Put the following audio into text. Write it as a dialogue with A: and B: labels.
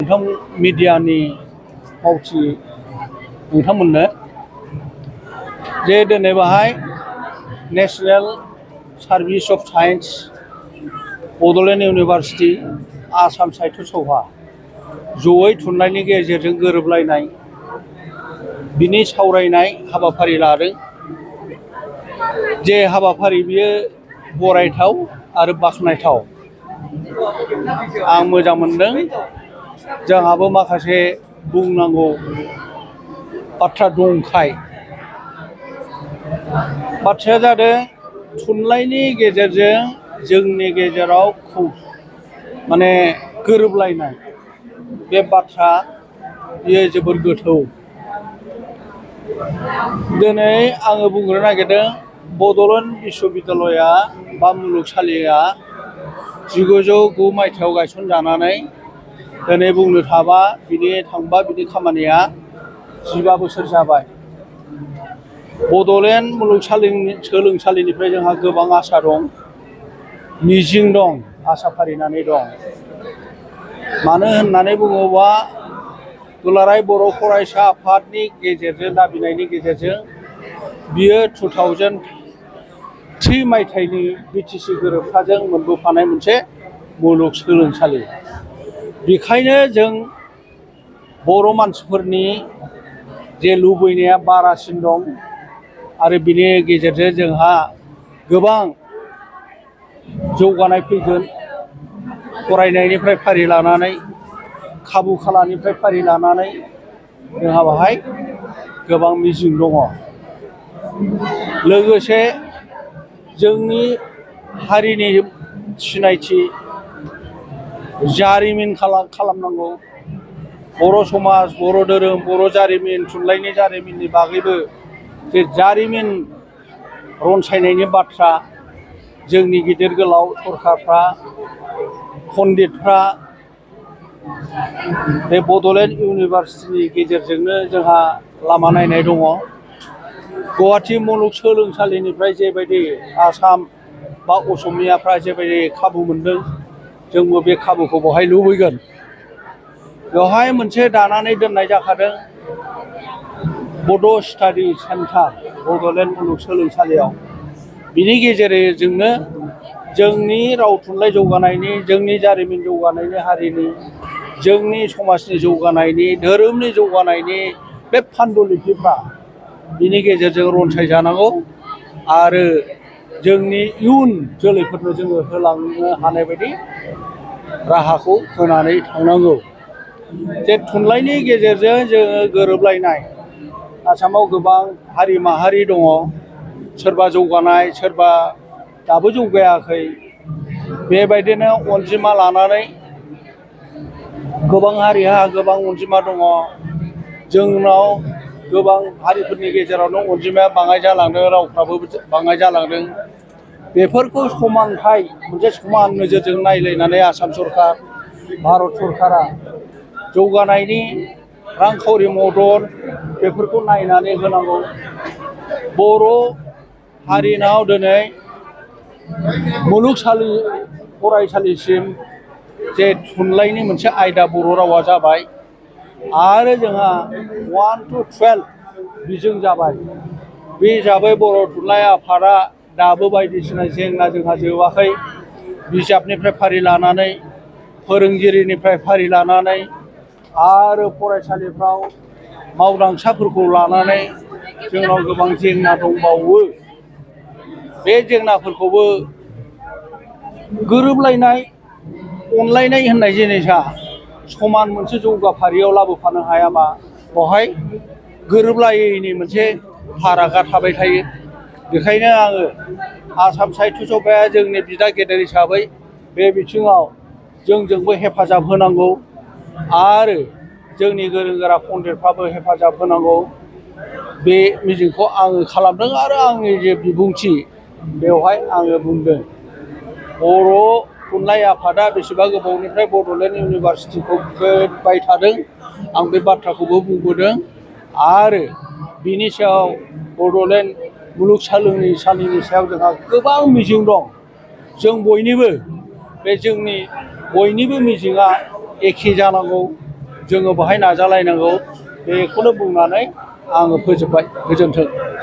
A: नोंथां मिडियानि मावथि नोंथांमोननो जे दिनै बाहाय national service of science Bodoland university Assam Sahitya Sabha जयै थुनलाइनि गेजेरजों गोरोबलायनाय बिनि सावरायनाय हाबाफारि लादों। जे हाबाफारि बियो बरायथाव आरो बाख्नायथाव। आं मोजां मोनदों। जोंहाबो माखासे बुंनांगौ बाथ्रा दंखाय बाथ्राया जादों थुनलाइनि गेजेरजों जोंनि गेजेराव माने गोरोबलायनाय बे बाथ्रा बियो जोबोर गोथौ। दिनै आङो बुंनो नागिरदों बड'लेण्ड बिश्वबिद्यालया बा मुलुगसालिया 1909 मायथाइयाव गायसनजानानै दिनै बुंनो थाबा बिनि खामानिया 15 बोसोर जाबाय। बड'लेण्ड मुलुगसोलोंसालिनिफ्राय जोंहा गोबां आसा दं, मिजिं दं, आसा फारिनानै दं। मानो होननानै बुङोबा दुलाराय बर' फरायसा आफादनि गेजेरजों दाबिनायनि गेजेरजों बियो 2003 मायथाइनि बिटिसि गोरोबथाजों मोनबोफानाय मोनसे मुलुगसोलोंसालि। बेखायनो जों बर' मानसिफोरनि जे लुबैनाया बारासिन दं आरो बिनि गेजेरजों जोंहा गोबां जौगानाय फैगोन। फरायनायनिफ्राय फारि लानानै खाबु खालानिफ्राय फारि लानानै जोंहा बाहाय गोबां मिजिं दङ। लोगोसे जोंनि हारिनि सिनायथि जारिमिन खालामनांगौ। बर' समाज, बर' धोरोम, बर' जारिमिन, थुनलाइनि जारिमिननि बागैबो जे जारिमिन रनसायनायनि बाथ्रा जोंनि गिदिर गोलाव सरकारफ्रा, पण्डितफ्रा बे बड'लेण्ड इउनिभार्सिटिनि गेजेरजोंनो जोंहा लामा नायनाय दङ। गुवाहाटि मुलुगसोलोंसालिनिफ्राय जेबायदि आसाम बा असमियाफ्रा जेबायदि खाबु मोनदों, जोंबो बे खाबुखौ बहाय लुबैगोन। बेवहाय मोनसे दानानै दोननाय जाखादों बड' स्टाडि सेन्टार बड'लेण्ड मुलुगसोलोंसालियाव। बिनि गेजेरजोंनो जोंनि राव थुनलाइ जौगानायनि, जोंनि जारिमिन जौगानायनि, हारिनि, जोंनि समाजनि जौगानायनि, धोरोमनि जौगानायनि बे फान्डुलिपिफ्रा बिनि गेजेरजों रनसाय जानांगौ आरो जोंनि इयुन जोलैफोरनो जोङो होलांनो हानाय बायदि राहाखौ होनानै थांनांगौ। जे थुनलाइनि गेजेरजों जोङो गोरोबलायनाय। आसामाव गोबां हारि माहारि दङ, सोरबा जौगानाय, सोरबा दाबो जौगायाखै। बेबायदिनो अनजिमा लानानै गोबां हारिहा गोबां अनजिमा दङ। जोंनाव गोबां हारिफोरनि गेजेरावनो अनजिमाया बाङाय जालांदों, रावफ्राबो बाङाय जालांदों। बेफोरखौ समानथाय मोनसे समान नोजोरजों नायलायनानै आसाम सरकार, भारत सरकारा जौगानायनि रांखावरि मदद बेफोरखौ नायनानै होनांगौ। बर' हारिनाव दिनै फरायसालिसिम जे थुनलाइनि मोनसे आयदा बर' रावा जाबाय आरो जोंहा 1 to 12 बिजों जाबाय। बे हिसाबै बर' थुनलाइ आफादा दाबो बायदिसिना जेंना जोंहा जोबाखै। बिजाबनिफ्राय फारि लानानै, फोरोंगिरिनिफ्राय फारि लानानै आरो फरायसालिफ्राव मावदांसाफोरखौ लानानै जोंनाव गोबां जेंना दंबावो। बे जेंनाफोरखौबो गोरोबलायनाय, अनलायनाय होननाय जिनिसा समान मोनसे जौगाफारियाव लाबोफानो हायाबा बेवहाय गोरोबलायैनि मोनसे फारागा थाबाय थायो। बेखायनो आङो आसाम साहित्य सभाया जोंनि बिदा गेदेर हिसाबै बे बिथिङाव जोंजोंबो हेफाजाब होनांगौ आरो जोंनि गोरों गोरा पण्डितफ्राबो हेफाजाब होनांगौ। बे मिजिंखौ आङो खालामदों आरो आंनि जे बिबुंथि बेवहाय आङो बुंदों। बर' थुनलाइ आफादा बेसेबा गोबावनिफ्राय बड'लेण्ड इउनिभार्सिटिखौ गोबाय थादों। आं बे बाथ्राखौबो बुंबोदों आरो बिनि सायाव बड'लेण्ड मुलुगसोलोंसालिनि सायाव जोंहा गोबां मिजिं दं। जोंनि बयनिबो मिजिंआ एखे जानांगौ। जोङो बाहाय नाजालायनांगौ बेखौनो बुंनानै आङो फोजोबबाय। गोजोन्थों।